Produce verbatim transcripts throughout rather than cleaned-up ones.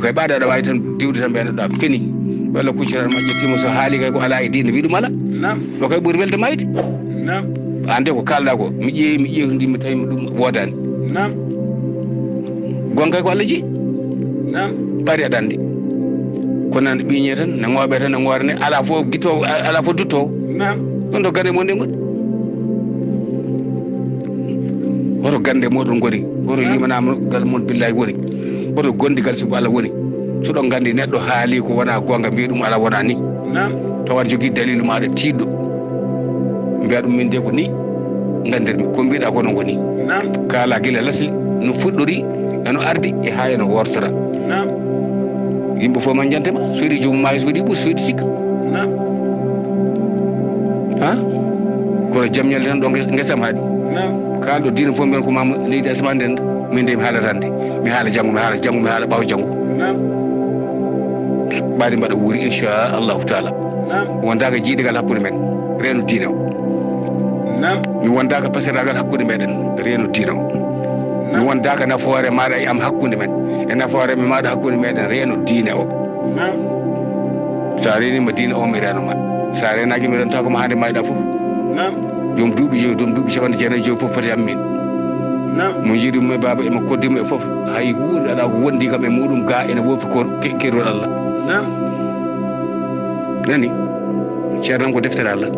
Ko e ɓaade aɗa waawi tan diwde tan ɓe neɗɗo a feni. Walla kuccitaɗo ma ƴettiima so haali kay ko alaa e diine wi ɗum alaa. Naam. Ɗo kay ɓuri welde mayde. Naam. Aan de ko kaalɗaa ko mi ƴeewi mi ƴeewtidi mi tawi ɗum woodaani. Naam. Gonga kay ko Allah jeyi. Naam. Ɓaade aɗa anndi. Kono nan ɓiñe tan ne ŋooɓe tan ne ŋoorane alaa fof gitoowo alaa fof duttoowo. Naam. Ɗum ɗo gande mon ɗe ngoni. Hoto gande moɗon ngoni. Hoto yimanaama gal mon billahi woni. Hoto gondigal sibu Allah woni. So ɗon nganndi neɗɗo haali ko wonaa goonga mbiya ɗum alaa wonaa nii. Naam. Tawa aɗa jogii daliilu maaɗa tiiɗɗo. Mbiya ɗum min de ko nii. Nganndirmi ko mbiɗa ko noon woni. Naam. Kaala gila lasli no fuɗɗori e no ardi e haa e no wortora. Naam. Yimɓe fof man jante ma so yiɗi joomum maayi so yiɗi ɓuri so yiɗi sikka. Naam. Ha? Kono jam ñalle tan ɗo nge- ngesam haaɗi. Naam. Kaalɗo diina fof mbiyan ko ma leydi asamaan nden min de mi haalata hannde mi haala janngo mi haala janngo mi haala ɓaawo janngo. Naam. Ɓaade mbaɗa wuuri inchallahu taala. Naam. Wondaaka jiidigal hakkunde men reeno diine o. Naam. Mi wondaaka pasiragal hakkunde meɗen reeno diine o. Mi wondaaka nafoore maɗa e am hakkunde men e nafoore mi maɗa hakkunde meɗen reeno diine o. Naam. Sa reenima diine o mi reenoma. Sa reenaki mi rentako ma hande mayɗa fof. Naam. Joom duuɓi joyi joom duuɓi capanɗe jeenayi joyi fof foti am min. Naam. Mo jiidu mo e baaba emo koddi mo e fof. Hay huunde alaa ko wondi kam e muɗum ga ene woofi ko ke- kerol Allah. Naam. Nani? Ceernam ko deftere Allah.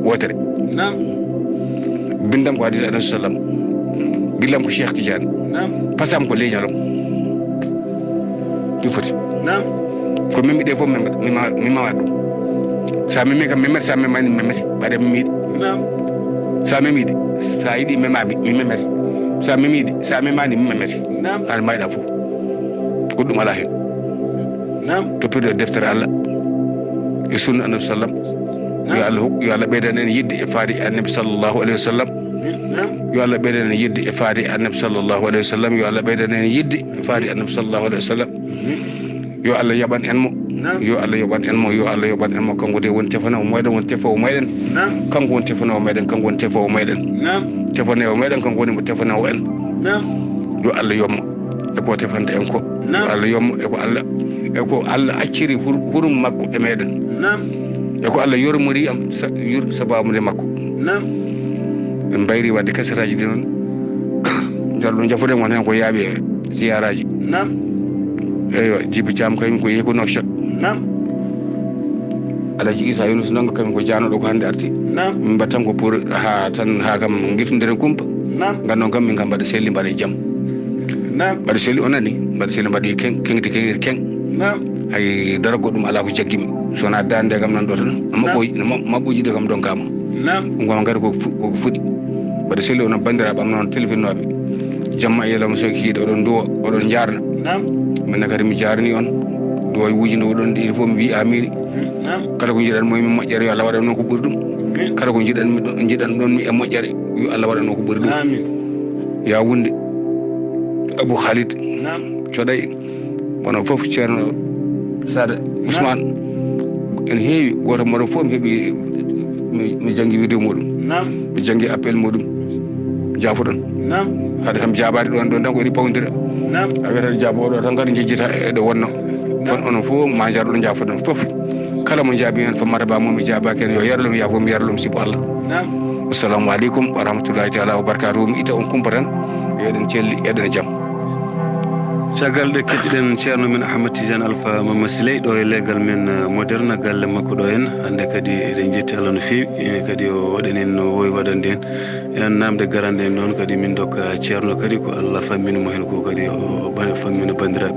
Wootere. Naam. Bindam ko hadis Annabi sallam. Gillam ko Cheikh Tidiane. Naam. Pasam ko leñolom. Ɗum foti. Naam. Ko memmi ɗe fof mi mema ɗum. Sa memmi kam memmet sa memani memmet. Ɓaɗe memmiɗi. Naam. Sa memmiɗi sa yiɗi memami mi memmet. Sa memmiɗi sa memani mi memmet. Naam. Haɗa mayɗa fof. Ko ɗum ala hen. Naam. Toppito e deftere Allah e sunna Annabi sallam. Yo Allah hokku yo Allah ɓeydan en yidde e faade e Annabi sallallahu alayhi wa sallam. Yo Allah ɓeydan en yidde e faade e Annabi sallallahu alayhi wa sallam. Yo Allah ɓeydan en yidde e faade e Annabi sallallahu alayhi wa sallam. Yo Allah yoɓan en mo. Yo Allah yoɓan en mo yo Allah yoɓan en mo kanko de woni tefanowo meɗen woni tefoowo meɗen. Kanko woni tefanowo meɗen kanko woni tefoowo meɗen. Tefanowo meɗen kanko woni mo tefanowo en. Yo Allah yoɓmo. E ko tefanta en ko. Yo Allah yoɓmo e ko Allah e ko Allah acciri hurum makko e meɗen. E ko Allah yormori am sababude makko. En mbayri wadde kasaraji ɗi noon. Jolɗo jafuɗen won heen ko yaaɓi e ziyaraji. Eywa jibi cam kañum ko yehi ko nokshot. Alaji isa yunus nonga kañum ko janoɗo ko hannde arti. Min mbaɗ tan ko pour ha tan ha kam gifndiren kumpa. Ngandon kam min kam mbaɗa selli mbaɗa e jam. Mbaɗa selli o nani mbaɗa selli mbaɗa keng kengti kengir keng. Hay dara goɗɗum ala ko jaggimi sona dande kam nan ɗo tan no maɓɓoji no maɓɓoji ɗo kam donkama. Ɗum kam kadi koko fuɗi. Mbaɗa selli onon bandiraɓe am noon telefinnoɓe jamma e yelam soki hiɗo oɗon duwo oɗon jarna. Min kadi mi jarni on duwawuji no oɗon ɗi fof mi wi amini. Kala ko jiɗan mo min moƴƴere yo allah waɗan noon ko ɓuri ɗum. Kala ko jiɗan jiɗan ɗon mi e moƴƴere yo allah waɗan noon ko ɓuri ɗum. Ya wunde abou khalid coɗay. Kono fof ceerno sada ousmane ene heewi goto moɗo fof mi heeɓi mi janngi vidéo muɗum. Mi janngi appel muɗum. Jaafoɗon. Haade kam jaabaade ɗon ɗon tan ko edi pawdira. A wiyata jaabo oɗo tan kadi jejjita eɗo wonno. Kono onon fof ma jarɗon jaafoɗon fof. Kala mo jaabi hen fof maraba mo mi jaabaki hen yo yarlo mi yaafo mi yarlo mi sibo allah. Assalamu aleykum wa rahmatullahi taala wa barakatuhu mi ita on kumpa tan. Eɗen celli eɗen jam. Caggal ɗe kettiɗen ceerno men ahmad tidiane alpha mama siley ɗo e leegal men moderne galle makko ɗo en hannde kadi eɗen jetti allah no feewi kadi o waɗani en no wowi waɗande en. En namde garande en ɗon kadi min dokka ceerno kadi ko allah fammini mo heen ko kadi o fammina banndiraaɓe.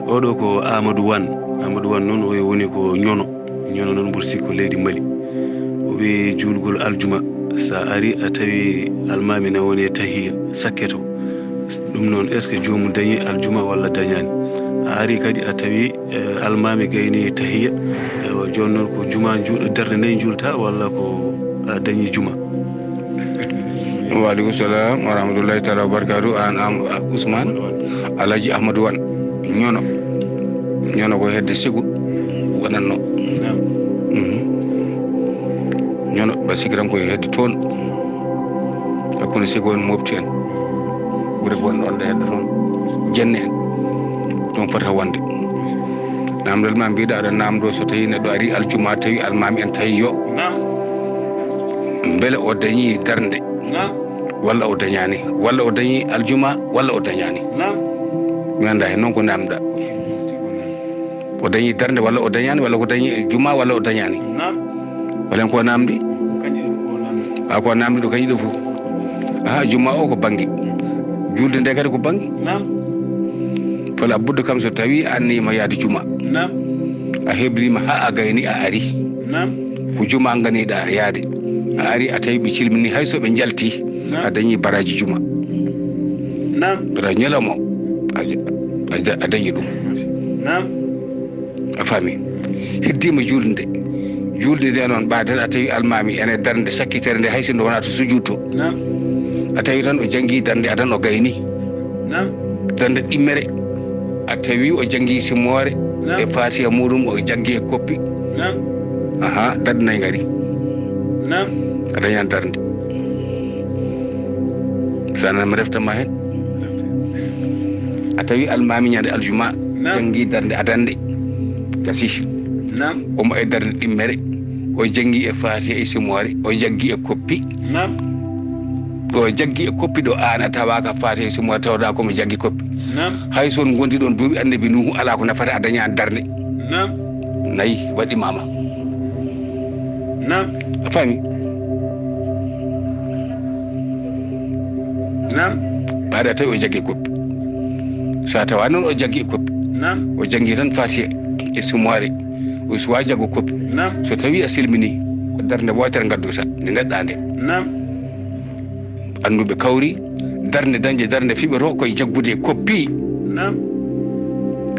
Oɗo ko amadou wan. Amadou wan noon oyo woni ko ñono. Ñono noon mboɗo sikko leydi mali. O wi juulgol aljuma so a ari a tawi almami ne woni e tahiya sakketo. Ɗum noon est ce que joomum dañi aljuma walla dañani? A ari kadi a tawi almami gayni tahiya. Eywa jooni noon ko juma juuɗo darde nayi juulta walla ko a dañi juma? Waaleykum salam wa rahmatullahi taala wa barakatu an am ousmane. Alhaji ahmadou wan ñono. Ñono ko hedde segu waɗanno. Ñono ɓa sikki tan koye hedde toon. Hakkunde segu en mofti en. Ɓure bonɗo on ɗo hedde toon jenne en. Ɗum fota wonde. Namdal ma mbiɗa aɗa namdo so tawi neɗɗo ari aljuma tawi almami en tawi yo. Naam. Mbele o dañi darnde. Naam. Walla o dañani. Walla o dañi aljuma walla o dañani. Naam. Mi anda hen noon ko namda. O dañi darnde walla o dañani walla ko dañi juma walla o dañani. Naam. Walen ko namdi? Kañƴi ɗo fof o namdi. A ko namdi ɗo kañƴi ɗo fof. Aha, juma o ko bangi. Julde nde kadi ko bangi. Naam. Fala budda kam so tawi a annima yaade juma. Naam. A hebrima ha a gayni a ari. Naam. Ko juma ganiɗa yaade. A ari a tawi ɓe cilmini hay so ɓe jalti. Naam. A dañi baraji juma. Naam. Bara ñalawma o. A, a, a dañi ɗum. Naam. A faami? Heddima julde nde. Julde nde noon ɓaden a tawi almami ene darnde sakkitere nde hay so nde wona to sujud to. Naam. A tawi tan o janngi darnde adan o gayni. Naam. Darnde ɗimmere. A tawi o janngi simoore. Naam. E fatiha muɗum o jaggi e koppi. Naam. Aha, darnde nayi ngari. Naam. A dañan darnde. Sa nan mi reftama hen. A tawi almami ñande aljuma. Naam. Janngi darnde adande. Gasi. Naam. Omo e darnde ɗimmere. O janngi e fatiha e simoore. O jaggi e koppi. Naam. Ɗo jaggi e koppi ɗo an a tawaka fatiha e simoore tawɗa komo jaggi koppi. Naam. Hay so on gondi ɗon duuɓi annabi Nuhu ala ko nafata a daña darnde. Naam. Nayi waɗi mama. Naam. A faami? Naam. Ɓaade a tawi o jaggi koppi. So a tawa noon o jaggi e koppi. Naam. O janngi tan fatiha e simoore. O suwa jaggo koppi. Naam. So tawi a silmini, ko darnde wootere ngadduta, nde neɗɗa nde. Naam. Annduɓe kawri, darnde dañde darnde fiɓoto koye jaggude e koppi. Naam.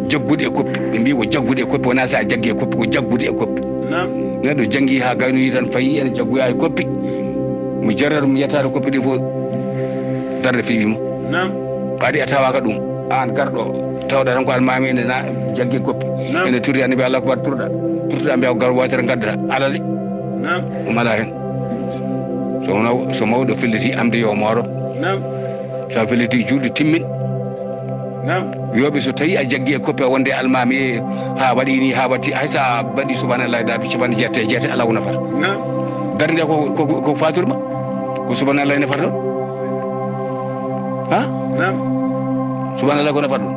Jaggude e koppi. Ɓe mbi ko jaggude e koppi, wona sa jaggi e koppi, ko jaggude e koppi. Naam. Neɗɗo janngi ha gaynoyi tan fayi ene jaggoya e koppi. Mo jarrat mo yettata koppi ɗi fof darnde fiɓi mo. Naam. Ɓaade a tawaka ɗum. An garɗo tawɗa tan ko almami ene na jaggi e koppi. Naam. Ene turri annabi Allah ko waɗa turɗa. Turtuɗa mbiya ko gar wootere ngaddata. Alade. Naam. Ɗum ala hen. So wona, so mawɗo felliti amde yo mooro. Naam. Sa felliti julde timmin. Naam. Wiyoɓe so tawi a jaggi e koppi a wonde almami e ha waɗi ni ha watti hay sa waɗi subhanallah dabi capanɗe jeetati e jeetati ala wona fata. Naam. Darnde ko, ko, ko faturma. Ko subhanallah nafata ɗon. Ha? Naam. Subhanallah ko nafata ɗum.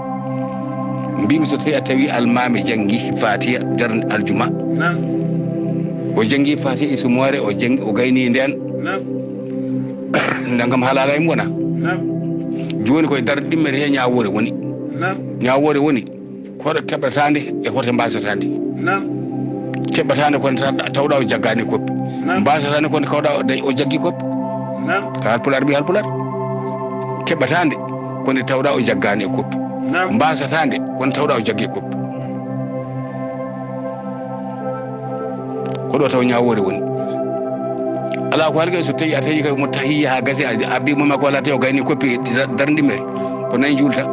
Mbimi so tawi a tawi almami janngi fatiha darnde aljuma. Naam. O janngi fatiha e simoore o janngi o gayni nden. Naam. Nden kam haalala e mum wona. Naam. Joni koye darde ɗimmere he ñawoore woni. Naam. Ñawoore woni koɗo keɓatande e hoto mbasatande. Naam. Keɓatande kono tan tawɗa o jaggani koppi. Naam. Mbasatande kono kawɗa o day o jaggi koppi. Naam. Ka halpular mbi halpular. Keɓatande kono tawɗa o jaggani e koppi. Naam. Mbasatande kono tawɗa o jaggi e koppi. Ko ɗo taw ñawoore woni. Ala ko halga so tawi a tawi kay mo tahiya ha gasi a abbi mo makko wala tawi o gayni koppi darnde mere. Ko nayi julta.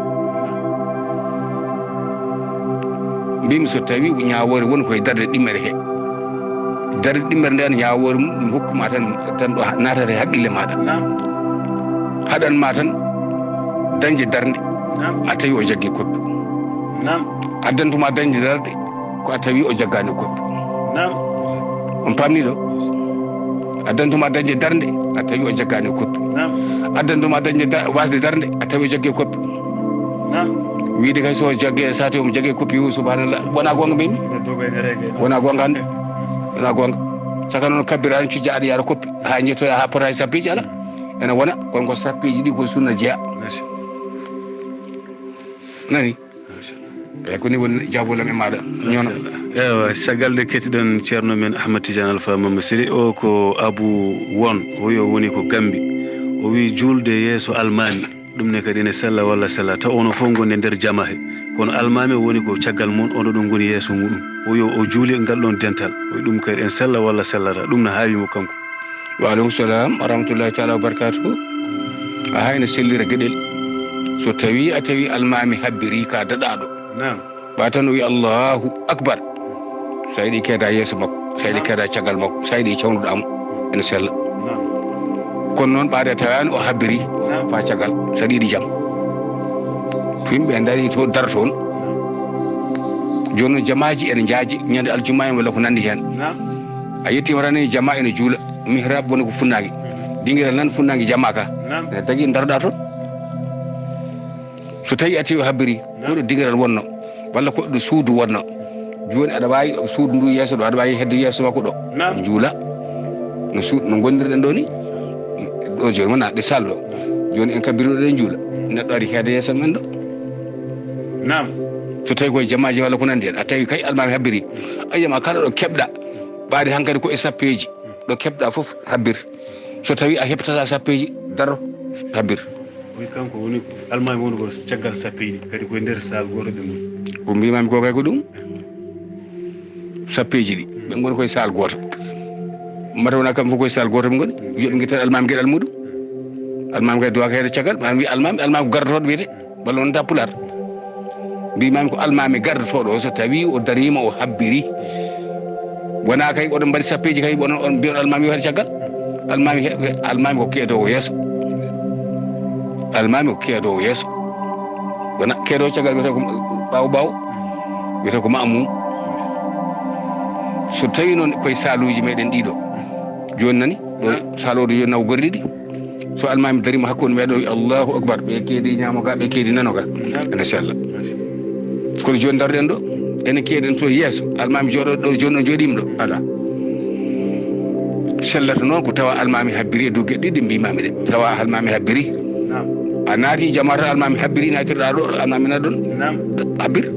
Mbimi so tawi ko ñawoore woni koye darde ɗimmere he. Darde ɗimmere nden ñawoore mum ɗum hokkuma tan tan ɗo natata e haqqille maɗa. Naam. Haɗan ma tan dañde darnde. Naam. A tawi o jaggi koppi. Naam. Addantuma dañde darnde ko a tawi o jaggani koppi. Naam. On pamni ɗo? Addantuma dañde darnde a tawi o jaggani koppi. Naam. Addantuma dañde da- wasde darnde a tawi o jaggi koppi. Naam. Wiide kay so jagge sate omo jagge koppi yo subhanallah wona gonga mbimi. Wona gonga hande. Wona gonga. Saka noon kabbirani cujja aɗa yara koppi ha jettoɗa ha pota e sappiiji ala. Ene wona kono ko sappiiji ɗi ko sunna jeeya. Nani? Eyyi, ko ni woni jabulam e maɗa. Ñono. Ewa, caggal nde kettiɗon ceerno men Ahmad Tidiane Alpha Mama Siri, o ko Abu Won, o wi o woni ko Gambi. O wi julde yeeso almaami, ɗum ne kadi ne sella walla sella, taw ono fof gonde nder jama he. Kono almaami o woni ko caggal mum, oɗo ɗum ngoni yeeso muɗum. O wi o juuli e ngal ɗon dental. O wi ɗum kadi en sella walla sellata, ɗum no haawi mo kanko. Wa aleykum salam wa rahmatullahi taala wa barakatuhu. A hayna sellira geɗel. So tawi a tawi almaami habbiri ka daɗaɗo. Naam. Ɓa tan o wi Allahu akbar. Sa yiɗi keeda yeeso makko, sa yiɗi keeda caggal makko, sa yiɗi cawnuɗo am ene sella. Naam. Kono noon ɓaade a tawani o habbiri. Naam. Fa caggal, sa yiɗi jam. Ko yimɓe dari to dara toon. Jooni noon jamaaji ene njaaji ñande aljuma en walla ko nanndi heen. Naam. A yettiima tan e jamaa ene juula. Mihrab woni ko funnaange. Dingiral nan funnaange jamaa ka. Naam. Ene tagi daroɗaa toon. So tawii a tawi o habbiri, naam, ko ɗo dingiral wonno, walla ko ɗo suudu wonno. Jooni aɗa waawi suudu ndu yeeso ɗo, aɗa waawi hedde yeeso makko ɗo. Naam. Juula. No suudu, no ngondirɗen ɗo ni. Ɗo jooni wona ɗe salle ɗo. Jooni en kabbiri ɗo, eɗen juula. Neɗɗo ari heeda yeeso men ɗo. Naam. So tawii koye jamaaji walla ko nanndi heen, a tawi kay almaami habbiri. A yiyama kala ɗo keɓɗa. Ɓaade hankadi ko e sappeeji. Ɗo keɓɗa fof habbir. So tawii a heɓtataa sappeeji, daro habbir. Wi kanko woni almaami woni ko caggal sappeeji ɗi, kadi koye nder saal gooto ɓe ngoni. Ko mbimami ko kay ko ɗum. Sappeeji ɗi, ɓe ngoni koye saal gooto. Mata wona kamɓe fof koye saal gooto ɓe ngoni. Wiya ɓe ngitta almaami geɗal muɗum. Almaami kay duwaka heede caggal, ma wi almaami, almaami ko gardotooɗo wiyete. Walla wonata pulaar. Mbimami ko almaami gardotooɗo o, so tawi o darima, o habbiri. Wona kay oɗon mbaɗi sappeeji kay, onon on mbiyon almaami yo heede caggal. Almaami he-, he-, almaami ko keedoowo yeeso. Almaami ko keedoowo yeeso. Wona keedoowo caggal wiyete ko ɓaawo ɓaawo. Wiyete ko maamum. So tawi noon koye saaluuji meɗen ɗiɗo. Jooni nani, ɗo saaloodo jooni nawa gori ɗiɗi. So almaami darima hakkunde meɗen, o wi Allahu Akbar, ɓe keedi ñaamo ga, ɓe keedi nano ga. Naam. Ene sella. Kono jooni daroɗen ɗo, ene keeden to yeeso, almaami jooɗo ɗo, jooni o jooɗiima ɗo, ala. Sellata noon ko tawa almaami habbiri e dow geɗe ɗiɗi mbimami ɗe. Tawa almaami habbiri. Naam. A naati jamaa tan almaami habbiri, naatirɗa ɗo, almaami na ɗon. Naam. Habbir.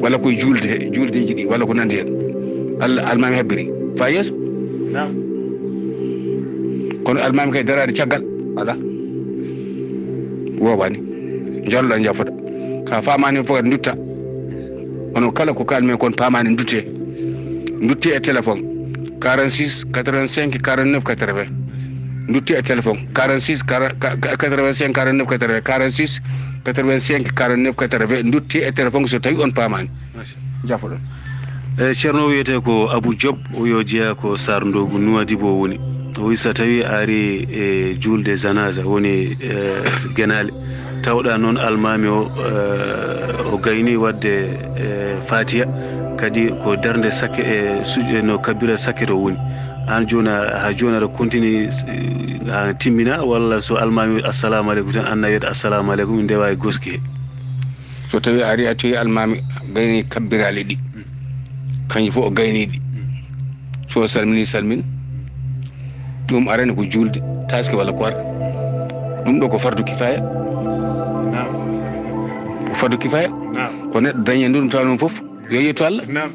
Walla koye juulde, juuldeeji ɗi, walla ko nanndi heen. Allah, almaami habbiri. Fa yeeso. Naam. Kono almaami kay daraade caggal, ala. Woowaani. Njalluɗaa njafoɗa. Ka faamaani fof kadi ndutta. Kono kala ko kalmi kon paamaani ndutte. Ndutte e téléphone. Quarante-six, quatre-vingt-cinq, quarante-neuf, quatre-vingts. Ndutte e téléphone. Quarante-six, quar-, qua-, qua-, quatre-vingt-cinq, quarante-neuf, quatre-vingts. Quarante-six, quatre-vingt-cinq, quarante-neuf, quatre-vingts. Ndutte e téléphone so tawi on paamaani. Njafoɗon. E Ceerno o wiyetee ko Abou Diop, o yo jeyaa ko Saar Ndoogu Nuwaadibu o woni. O wi so tawi a ari e juulde janaasa woni, e, genaale, tawɗa noon almaami o, e, o gayni waɗde, e, Faatiha, kadi ko darnde sakke e su-, e no kabbira sakke to woni. Aan jooni a, haa jooni aɗa kontini, e, haa timmina, walla so almaami wi assalamu aleykum tan, aan na wiyata assalamu aleykum, ndewa e goski he. So tawi a ari a tawi almaami gayni kabbiraale ɗi, kanji fof o gayni ɗi. So o salmini, salmin. Ɗum arani ko juulde, taske walla koorka. Ɗum ɗo ko fardu kifaya. Naam. Ko fardu kifaya. Naam. Ko neɗɗo dañi e ɗum tawa noon fof, yo yettu Allah. Naam.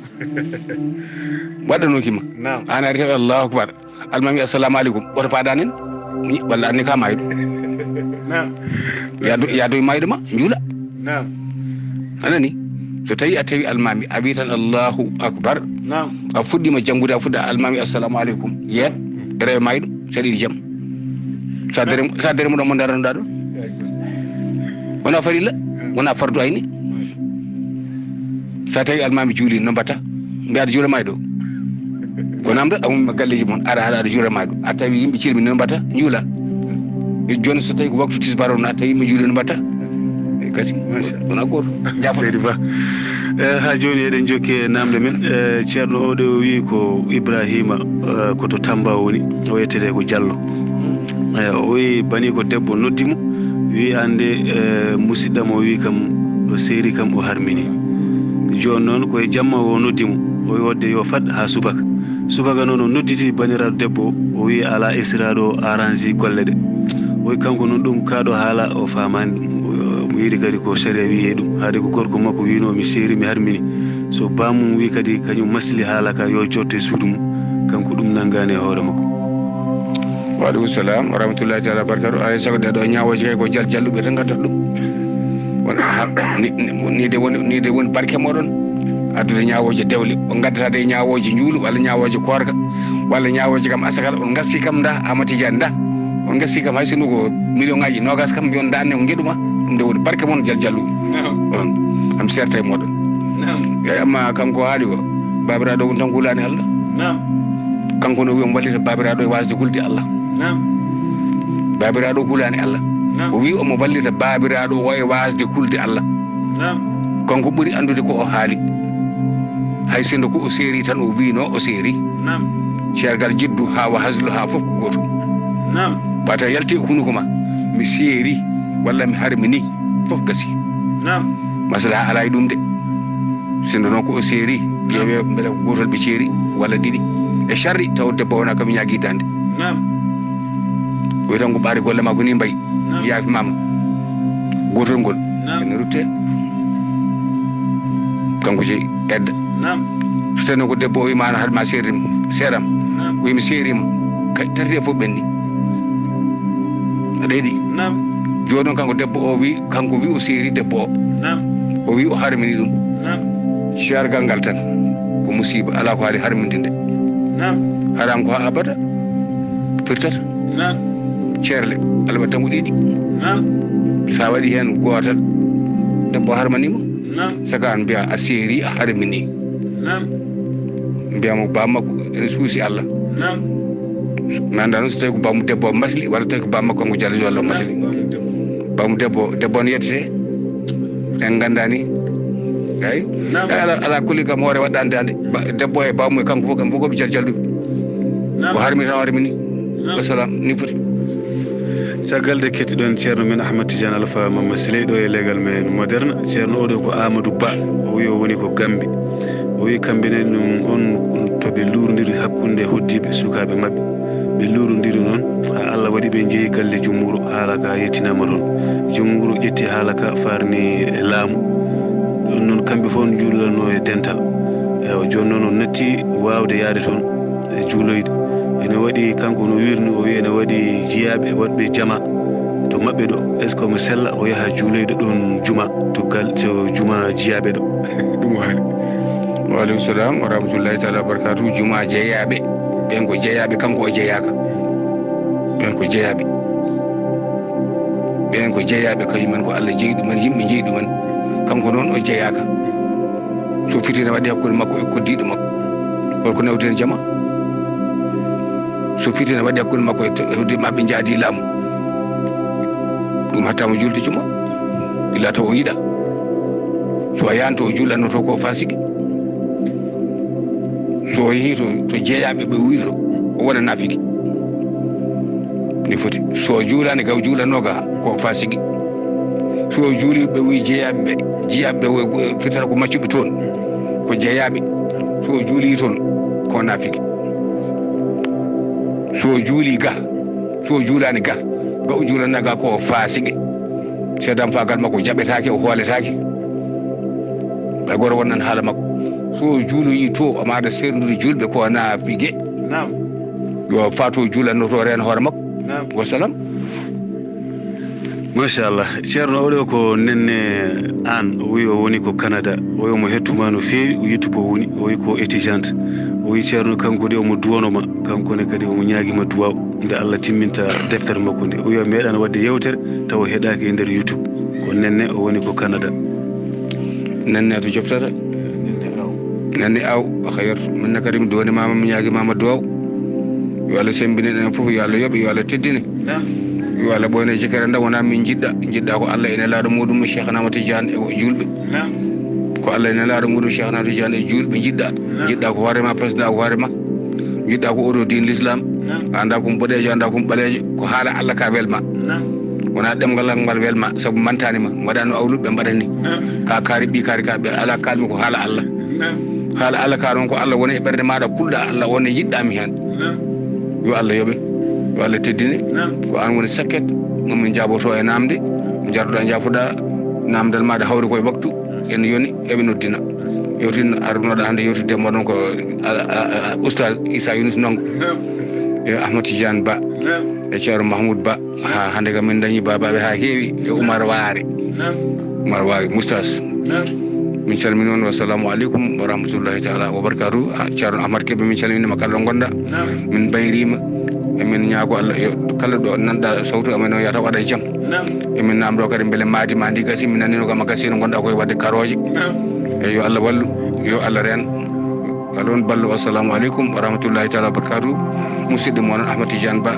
Waɗanooki ma. Naam. Aan ari tawi Allahu Akbar. Almaami, assalamu aleykum. Woto paadan en. Ni, walla anni ka maayɗo. Naam. Yaadu, yaadu e maayɗo ma, njuula. Naam. A nani? So tawi a tawi almaami, a wi tan Allahu Akbar. Naam. A fuɗɗiima janngude, a fuɗɗa almaami, assalamu aleykum. Yeeɗ, rewe maayɗo, saɗa yiɗi jam. Sa dare, sa dare mo ɗon mo daranoɗa ɗon. Wona farilla, wona fardu ayni. Sa tawi almaami juuli, no mbatta? Mbiya aɗa juula maayɗo. Ko namda, a ummi galleeji mon, ara haɗa aɗa juula maayɗo. A tawi yimɓe cirmi, no mbatta? Njuula. E jooni so tawi ko waktu tisbaar on, a tawi yimɓe juuli, no mbatta? E kasi, wona gooto. Jaafoɗa. Seydi Ba. Eh, haa jooni eɗen jokki e namde men. Eh, Ceerno oɗo o wiyi ko Ibrahima, eh, ko to Tamba o woni. O yettete ko Jallo. Eh, o wiyi bani ko debbo noddi mo. Wiyi, "Aan de, eh, musidɗam o wiyi kam, o seeri kam, o harmini." Jooni noon ko e jamma o noddi mo. O wiyi wodde yo fad haa subaka. Subaka noon o nodditi baniraaɗo debbo o, o wiyi alaa esiraaɗo o arrange golle ɗe. O wiyi kanko noon ɗum kaa ɗo haala o faamaani ɗum. O, mo yiɗi kadi ko sariya wiyi e ɗum. Haade ko gorko makko wiynoo mi seeri, mi harmini. So baamum wiyi kadi kañum masli haala ka yo jooɗto e suudu mum. Kanko ɗum nanngaani e hoore makko. Wa aleykum salam wa rahmatullahi taala wa barakatuh. Alay sago ɗee ɗoo ñaawooje kay ko jal jalluɓe tan ngaddata ɗum. Won, ni, ni, ni de woni, ni de woni barke mooɗon. Addude ñaawooje dewle. On ngaddata de ñaawooje njuulu walla ñaawooje koorka walla ñaawooje kam asakal. On ngasti kam nda Amati Jaan nda. On ngasti kam hay sinno ko million ngaaji noogas kam mbiyon nda ne ko ngeɗu ma. Ɗum de woni barke mon jal jalluɓe. Naam. Onon. Am serta e mooɗon. Naam. Eyi, amma kanko haali ko, baabiraaɗo woni tan ko hulaani Allah. Naam. Kanko no wiya omo wallita baabiraaɗo e waasde hulde Allah. Naam. Baabiraaɗo hulaani Allah. Naam. O wiyi omo wallita baabiraaɗo o e waasde hulde Allah. Naam. Kanko ɓuri anndude ko o haali. Hay sinno ko o seeri tan o wiino o seeri. Naam. Ceergal jiddu haa wa haslu haa fof ko gooto. Naam. Ɓata yalti e hunuko ma, mi seeri walla mi harmini, fof gasi. Naam. Maslaha alaa e ɗum de. Sinno noon ko o seeri, ƴeewe mbele ko gootol ɓe ceeri walla ɗiɗi. E sharri taw debbo wona kam ñaagi dande. Naam. Ko tan ko ɓaari golle ma ko ni mbayi. Naam. Yaafimaama. Gootol ngol. Naam. Ene rutte. Kanko jeyi edda. Naam. So tawi noon ko debbo o wiima an haɗma seerim, seeram. Naam. O wiimi seerima. Kay tati e fof ɓenni. Aɗa yiɗi? Naam. Jooni noon kanko debbo o wi, kanko wi o seeri debbo o. Naam. O wi o harmini ɗum. Naam. Ceergal ngal tan. Ko musiba, alaa ko haali harminde. Naam. Haram ko haa abada. Firtata. Naam. Ceerle. Alba tan ko ɗiɗi. Naam. Sa waɗi heen gootal, debbo harmanima. Naam. Saka an mbiya a seeri, a harmini. Naam. Mbiya mo bammakko ene suusi Allah. Naam. Mi annda noon so tawi ko bammo debbo o masli, walla tawi ko bammakko kanko Jallo Jallo masli. Naam, bammo debbo. Bammo debbo, debbo on yettete. En nganndani. Eyi. Naam. Eyi, ala, ala kulli kam hoore waɗɗande hannde. Ba-, debbo e bammo e kanko fof, kamɓe fof ko ɓe jaljalluɓe. Naam. O harmi tan, o harmini. Naam. Wassalam, ni foti. Caggal nde kettiɗon Ceerno men Ahmad Tidiane Alpha Mama Siley ɗo e legal men Moderne, Ceerno oɗo ko Amadou Ba, o wi o woni ko Gambi. O wi kamɓe ne ɗum on to ɓe luurndiri hakkunde hoddiiɓe sukaaɓe maɓɓe. Ɓe luurndiri noon, haa Allah waɗi ɓe njehi galle jumhuro, haala ka yettinaama toon. Jumhuro ƴetti haala ka farni e laamu. Ɗum noon kamɓe fof njuulanoo e dental. Ewa, jooni noon o natti waawde yahde toon e juuloyde. Ene waɗi, kanko no wiirni, o wi ene waɗi jiyaaɓe waɗɓe jama to maɓɓe ɗo. Est-ce que omo sella o yaha juuloyde ɗoon juma to gal, to juma jiyaaɓe ɗo? Ɗum waani. Wa aleykum salam wa rahmatullahi taala wa barakatuh. Juma jeyaaɓe. Ɓeen ko jeyaaɓe, kanko o jeyaaka. Ɓeen ko jeyaaɓe. Ɓeen ko jeyaaɓe, kañum en ko Allah jeyi ɗumen, yimɓe njeyi ɗumen. Kanko noon o jeyaaka. So fitina waɗi hakkunde makko e koddiiɗo makko, holko naweten jama? So fitina waɗi hakkunde makko e to-, e hoddiiɓe maɓɓe njaadi laamu, ɗum hattama julde juma, illa taw o yiɗa. So a yahan to o juulanno to ko fasiki. So o yehi to, to jeyaɓe ɓe wiyto o wona nafiki. Ni foti. So o juulani ga o juulanno ga ko fasiki. So o juuli ɓe wi jeyaɓe ɓe, jeyaɓe ɓe wo-, wo-, firtata ko maccuɓe toon. Ko jeyaɓe. So o juuli toon ko nafiki. So o juuli ga, so o juulani ga, ga o juulanna ga ko fasiki. Seedam fagal makko jaɓetaake, o hooletaake. Ɓay goto wonnan haala makko. So o juuloyi to, o maada serndude julɓe ko naafige. Naam. Yo faa to juulanno to reena hoore makko. Naam. Wassalam. Machallah. Ceerno oɗo ko Nenne Aan, o wi o woni ko Canada. O wi omo hettuma no feewi, o yettu ko woni, o wi ko étudiante. O wi Ceerno kanko de omo duwano ma, kanko ne kadi omo ñaagima duwaw nde Allah timminta deftere makko nde. O wi o meeɗano waɗde yewtere tawa heɗaaki e nder YouTube. Ko Nenne, o woni ko Canada. Nenne to joftata? Nenne Aw. Nenne Aw, a xayr. Min ne kadi mi duwani mama, mi ñaagi mama duwaw. Yo Allah sembine ɗen fof, yo Allah yoɓe, yo Allah teddine. Naam. Yo Allah ɓoyne jikere nda wona min jiɗɗa. Jiɗɗa ko Allah e Nelaaɗo muɗum Cheikh Ahmad Tidiane e julɓe. Naam. Ko Allah e Nelaaɗo muɗum Cheikh Ahmad Tidiane e julɓe jiɗɗa. Naam. Jiɗɗa ko hoore ma, pesda ko hoore ma. Jiɗɗa ko oto diin l'islam. Naam. Anda ko boɗeejo, anda ko ɓaleejo. Ko haala Allah ka welma. Naam. Wona ɗemngal ngal welma, sabu mantani ma. Mbaɗa no awluɓe mbaɗani. Naam. Ka kaari ɓi kaari ka ɓe ala kalmi ko haala Allah. Naam. Haala Allah ka noon ko Allah woni e ɓernde maɗa, kulɗa Allah, on ne jiɗɗami hen. Naam. Yo Allah yoɓe, yo Allah teddine. Naam. Ko an woni sakket, mo min jaboto e namde, jarduɗa jafoɗa, namdal maɗa hawri koye waktu, en yoni, eɓe noddina. Yewtin arnoɗa hande yewtidde moɗon ko, a, a, a, Oustaz Issa Younus Ndongo. Naam. E Ahmad Tidiane Ba. Naam. E Ceerno Mahmoud Ba. Ha hande kam min dañi babaɓe ha heewi e Umar Waare. Naam. Umar Waare, Moustas. Naam. Min calmini on, wassalamu aleykum wa rahmatullahi taala wa barakatuh. Ah, Ceerno Ahmad Kebe, min calminima kala ɗo gonɗa. Naam. Min mbayrima. Emin ñaago Allah, yo kala ɗo nanɗa sawtu amen o, yata waɗa jam. Naam. Emin namɗo kadi beele maadi ma ndi gasi, min nanino kam a gasi no gonɗa koye wadde karooje. Naam. E yo Allah wallu, yo Allah reen. Alon ballo, assalamu aleykum wa rahmatullahi taala wa barakatuh. Musidɗo moɗon Ahmad Tidiane Ba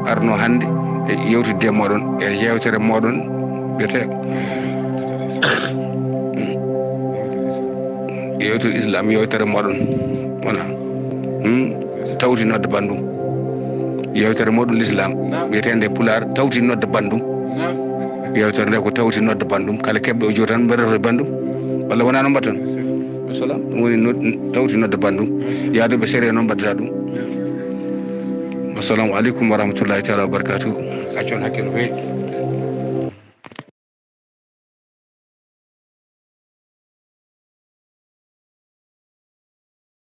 arno hannde e yewtidde moɗon e yewtere moɗon. Biyete. Yewtere islam, yewtere moɗon wona hmm? Tawti nodda bandum. Yewtere moɗon l'islam, wiyeteende pulaar tawti nodda bandum. Yewtere nde ko tawti nodda bandum, kala keɓɗo o jootan mbaɗata e bandum. Walla wona no mbaɗton? Salam ɗum woni tawti nodda bandum. Yaaduɓe sere noon mbaɗata ɗum. Assalamu aleykum wa rahmatullahi taala wa barakatuh. Accon hakkilo feewi.